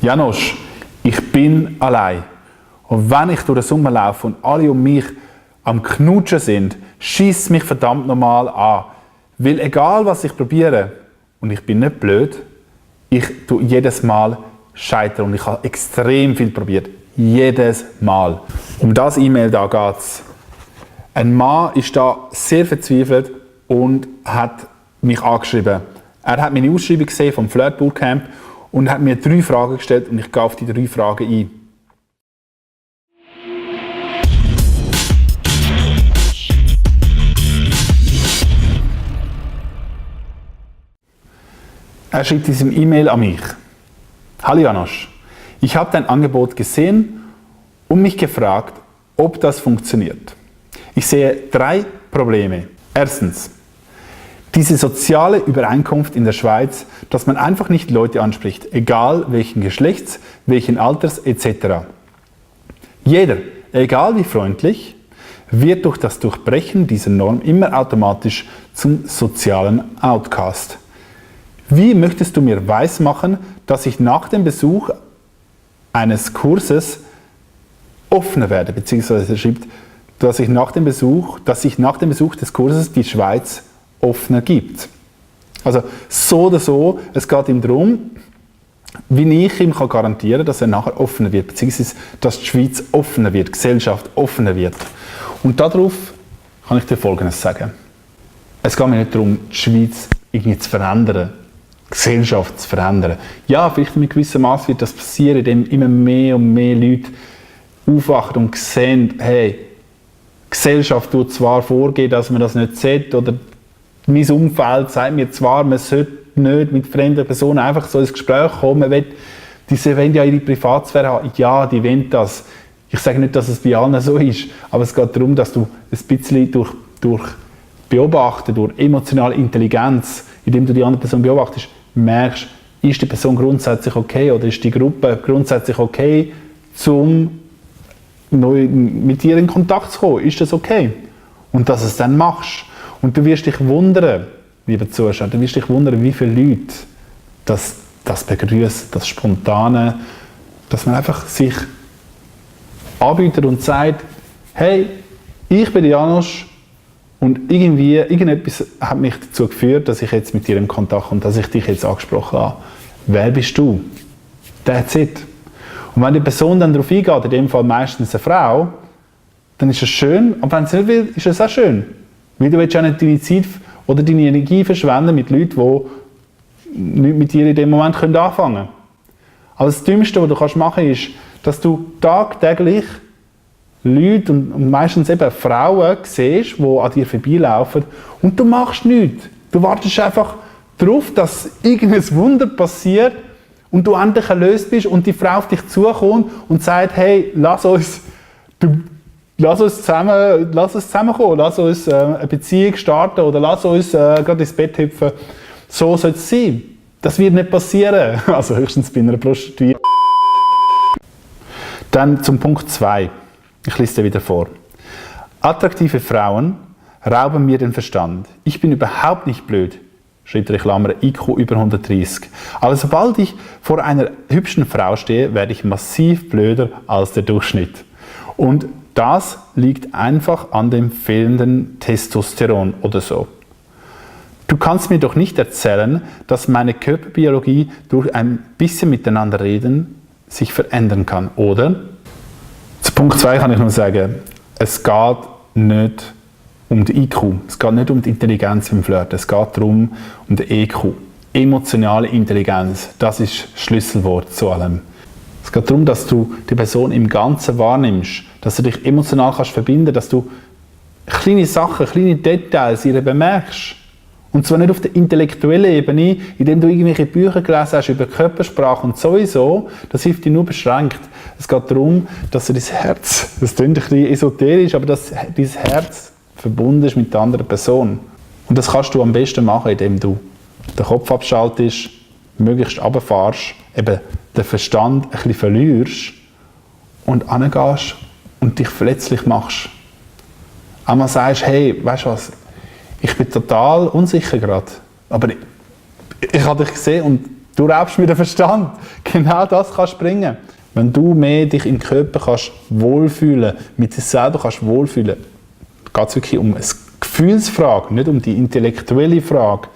Janosch, ich bin allein. Und wenn ich durch den Sommer laufe und alle um mich am Knutschen sind, schießt mich verdammt nochmal an. Weil egal was ich probiere, und ich bin nicht blöd, ich tue jedes Mal scheitern und ich habe extrem viel probiert. Jedes Mal. Um das E-Mail da geht es. Ein Mann ist da sehr verzweifelt und hat mich angeschrieben. Er hat meine Ausschreibung gesehen vom Flirt Bootcamp und hat mir 3 Fragen gestellt und ich gehe auf die 3 Fragen ein. Er schreibt diesem E-Mail an mich. Hallo Janosch, ich habe dein Angebot gesehen und mich gefragt, ob das funktioniert. Ich sehe 3 Probleme. Erstens, diese soziale Übereinkunft in der Schweiz, dass man einfach nicht Leute anspricht, egal welchen Geschlechts, welchen Alters etc. Jeder, egal wie freundlich, wird durch das Durchbrechen dieser Norm immer automatisch zum sozialen Outcast. Wie möchtest du mir weismachen, dass ich nach dem Besuch eines Kurses offener werde, beziehungsweise er schreibt, dass sich nach dem Besuch des Kurses die Schweiz offener gibt. Also so oder so, es geht ihm darum, wie ich ihm garantieren kann, dass er nachher offener wird, beziehungsweise dass die Schweiz offener wird, die Gesellschaft offener wird. Und darauf kann ich dir Folgendes sagen. Es geht mir nicht darum, die Schweiz irgendwie zu verändern, die Gesellschaft zu verändern. Ja, vielleicht in einem gewissen Maß wird das passieren, indem immer mehr und mehr Leute aufwachen und sehen, hey, die Gesellschaft tut zwar vorgehen, dass man das nicht sieht, oder mein Umfeld sagt mir zwar, man sollte nicht mit fremden Personen einfach so ins Gespräch kommen, diese wollen ja ihre Privatsphäre haben. Ja, die wollen das. Ich sage nicht, dass es bei allen so ist, aber es geht darum, dass du ein bisschen durch Beobachten, durch emotionale Intelligenz, indem du die andere Person beobachtest, merkst, ist die Person grundsätzlich okay oder ist die Gruppe grundsätzlich okay, um neu mit dir in Kontakt zu kommen? Ist das okay? Und dass du es dann machst. Und du wirst dich wundern, lieber Zuschauer, du wirst dich wundern, wie viele Leute das begrüßen, das Spontane, dass man einfach sich anbietet und sagt, hey, ich bin Janosch und irgendetwas hat mich dazu geführt, dass ich jetzt mit dir in Kontakt komme, dass ich dich jetzt angesprochen habe. Wer bist du? That's it. Und wenn die Person dann darauf eingeht, in dem Fall meistens eine Frau, dann ist es schön, aber wenn sie nicht will, ist es auch schön. Weil du willst ja nicht deine Zeit oder deine Energie verschwenden mit Leuten, die nicht mit dir in dem Moment anfangen können. Aber das Dümmste, was du machen kannst, ist, dass du tagtäglich Leute und meistens eben Frauen siehst, die an dir vorbeilaufen und du machst nichts. Du wartest einfach darauf, dass irgendein Wunder passiert und du endlich erlöst bist und die Frau auf dich zukommt und sagt, hey, lass uns zusammenkommen, lass uns eine Beziehung starten oder lass uns gerade ins Bett hüpfen. So soll es sein. Das wird nicht passieren. Also höchstens bei einer Prostituierten. Dann zum Punkt 2. Ich lese dir wieder vor. Attraktive Frauen rauben mir den Verstand. Ich bin überhaupt nicht blöd, schreibt der Klammer IQ über 130. Aber sobald ich vor einer hübschen Frau stehe, werde ich massiv blöder als der Durchschnitt. Und das liegt einfach an dem fehlenden Testosteron oder so. Du kannst mir doch nicht erzählen, dass meine Körperbiologie durch ein bisschen miteinander reden sich verändern kann, oder? Zu Punkt 2 kann ich nur sagen, es geht nicht um den IQ, es geht nicht um die Intelligenz im Flirt, es geht darum, um den EQ. Emotionale Intelligenz, das ist das Schlüsselwort zu allem. Es geht darum, dass du die Person im Ganzen wahrnimmst, dass du dich emotional kannst verbinden, dass du kleine Sachen, kleine Details ihr bemerkst. Und zwar nicht auf der intellektuellen Ebene, indem du irgendwelche Bücher gelesen hast über Körpersprache und sowieso, das hilft dir nur beschränkt. Es geht darum, dass du dein Herz, das klingt ein bisschen esoterisch, aber dass dein Herz verbunden ist mit der anderen Person. Und das kannst du am besten machen, indem du den Kopf abschaltest, möglichst runterfährst, eben den Verstand ein bisschen verlierst und hingehst und dich verletzlich machst. Einmal sagst, hey, weißt du was, ich bin total unsicher gerade, aber ich habe dich gesehen und Du raubst mir den Verstand. Genau das kannst du bringen. Wenn du mehr dich im Körper kannst wohlfühlen, mit dir selber kannst wohlfühlen, geht es wirklich um eine Gefühlsfrage, nicht um die intellektuelle Frage,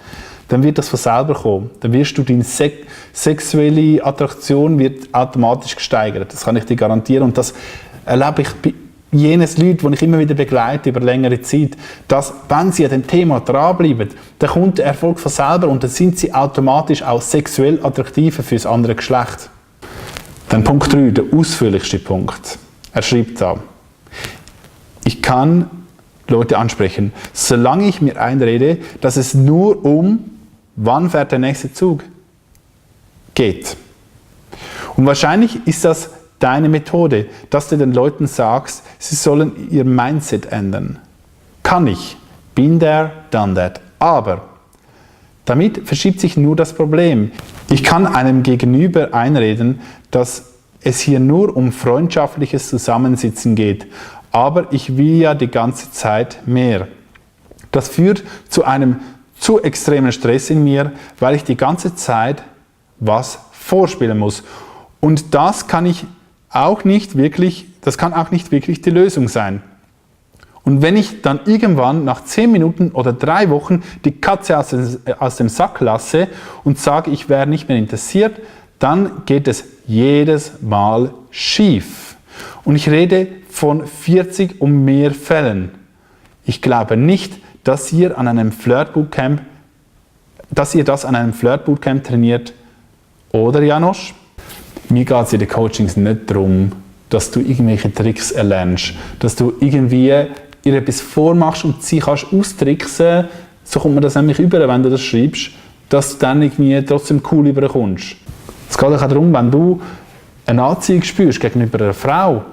dann wird das von selber kommen. Dann wirst du deine sexuelle Attraktion wird automatisch gesteigert. Das kann ich dir garantieren. Und das erlebe ich bei jenen Leuten, die ich immer wieder begleite über längere Zeit, dass, wenn sie an dem Thema dranbleiben, dann kommt der Erfolg von selber und dann sind sie automatisch auch sexuell attraktiver für das andere Geschlecht. Dann Punkt 3, der ausführlichste Punkt. Er schreibt da: Ich kann Leute ansprechen, solange ich mir einrede, dass es nur um wann fährt der nächste Zug geht. Und wahrscheinlich ist das deine Methode, dass du den Leuten sagst, sie sollen ihr Mindset ändern. Kann ich. Been there, done that. Aber damit verschiebt sich nur das Problem. Ich kann einem Gegenüber einreden, dass es hier nur um freundschaftliches Zusammensitzen geht. Aber ich will ja die ganze Zeit mehr. Das führt zu einem zu extremen Stress in mir, weil ich die ganze Zeit was vorspielen muss. Und das kann auch nicht wirklich die Lösung sein. Und wenn ich dann irgendwann nach 10 Minuten oder 3 Wochen die Katze aus dem Sack lasse und sage, ich wäre nicht mehr interessiert, dann geht es jedes Mal schief. Und ich rede von 40 und mehr Fällen. Ich glaube nicht, dass ihr das an einem Flirt-Bootcamp trainiert. Oder, Janosch? Mir geht es in den Coachings nicht darum, dass du irgendwelche Tricks erlernst, dass du irgendwie ihr etwas vormachst und sie kannst austricksen, so kommt man das nämlich über, wenn du das schreibst, dass du dann irgendwie trotzdem cool überkommst. Es geht auch darum, wenn du eine Anziehung spürst gegenüber einer Frau,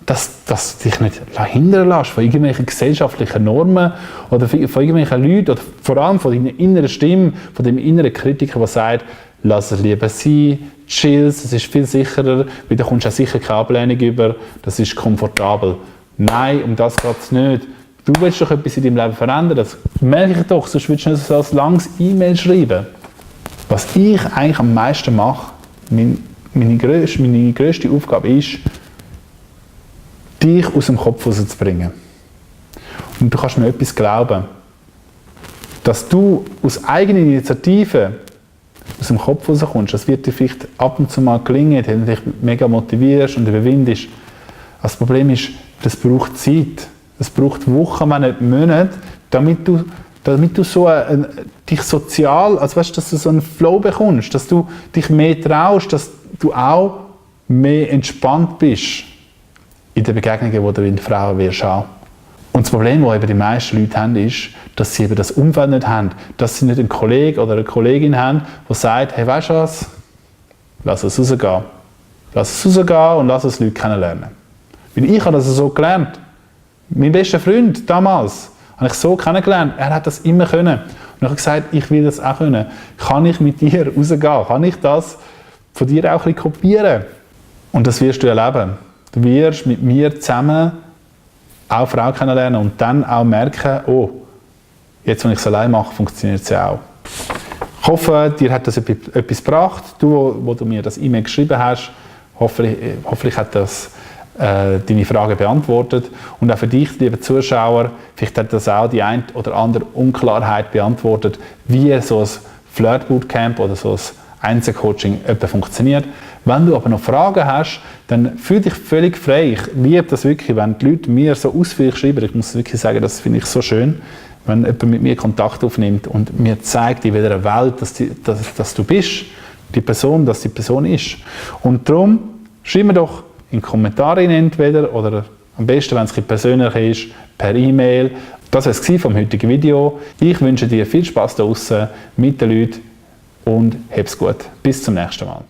dass du dich nicht hindern lässt von irgendwelchen gesellschaftlichen Normen oder von irgendwelchen Leuten oder vor allem von deiner inneren Stimme, von dem inneren Kritiker, der sagt, lass es lieber sein, chill, es ist viel sicherer, weil da kommst du auch sicher keine Ablehnung über, das ist komfortabel. Nein, um das geht es nicht. Du willst doch etwas in deinem Leben verändern, das merke ich doch, sonst würdest du nicht so ein langes E-Mail schreiben. Was ich eigentlich am meisten mache, meine grösste Aufgabe ist, dich aus dem Kopf rauszubringen. Und du kannst mir etwas glauben, dass du aus eigener Initiative aus dem Kopf rauskommst, das wird dir vielleicht ab und zu mal gelingen, indem du dich mega motivierst und überwindest. Das Problem ist, das braucht Zeit. Es braucht Wochen, wenn nicht Monate, damit du so dich sozial, also weißt, dass du so einen Flow bekommst, dass du dich mehr traust, dass du auch mehr entspannt bist in den Begegnungen, die du in Frauen wirst haben. Und das Problem, das eben die meisten Leute haben, ist, dass sie eben das Umfeld nicht haben, dass sie nicht einen Kollegen oder eine Kollegin haben, die sagt, hey, weißt du was, lass es rausgehen. Lass es rausgehen und lass es Leute kennenlernen. Weil ich habe das so gelernt. Mein bester Freund damals habe ich so kennengelernt. Er hat das immer können. Und ich habe gesagt, ich will das auch können. Kann ich mit dir rausgehen? Kann ich das von dir auch ein bisschen kopieren? Und das wirst du erleben. Du wirst mit mir zusammen auch Frauen kennenlernen und dann auch merken, oh, jetzt, wenn ich es allein mache, funktioniert es ja auch. Ich hoffe, dir hat das etwas gebracht. Du, wo du mir das E-Mail geschrieben hast, hoffentlich hat das deine Frage beantwortet. Und auch für dich, liebe Zuschauer, vielleicht hat das auch die ein oder andere Unklarheit beantwortet, wie so ein Flirt-Bootcamp oder so ein Einzelcoaching funktioniert. Wenn du aber noch Fragen hast, dann fühl dich völlig frei. Ich liebe das wirklich, wenn die Leute mir so ausführlich schreiben. Ich muss wirklich sagen, das finde ich so schön, wenn jemand mit mir Kontakt aufnimmt und mir zeigt, in welcher Welt dass du bist, dass die Person ist. Und darum schreib mir doch in die Kommentare entweder oder am besten, wenn es persönlich ist, per E-Mail. Das war es vom heutigen Video. Ich wünsche dir viel Spaß da draussen mit den Leuten und hab's gut. Bis zum nächsten Mal.